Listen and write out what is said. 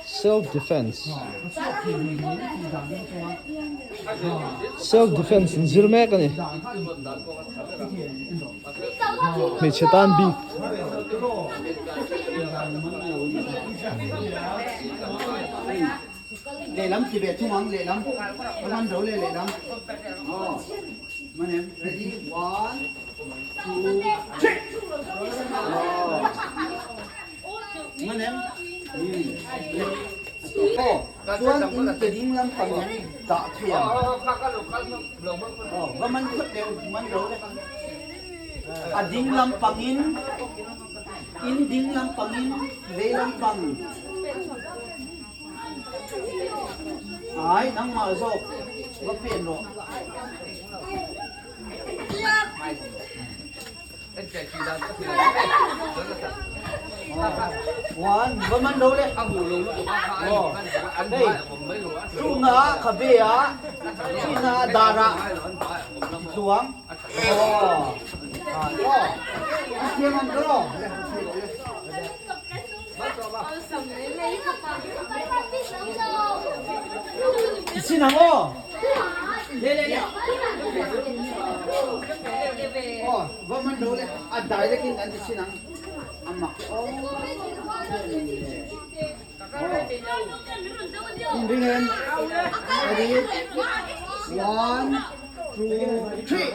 Self defense Self defense an zir mek a ni hmeichhe tan bik. Lehlam ti ve thung ang lehlam a man ro leh lehlam aw man em ready one two three aw man em aw chuan in ke ding lam pang hian dah thei ang aw va man phawt leh man ro leh a ding lam pangin In ding lampang in vei lampang. Ai nangmah zawk va pen rawh. One, va man ro le. Oh, hei, chuna khabe ah, chuna dar ah, tluang. Sin ang aw. Le le le. Oh, va man lo le. A direct in an ti sin ang. Amak. Oh. Ring em. Ready? One, two, three.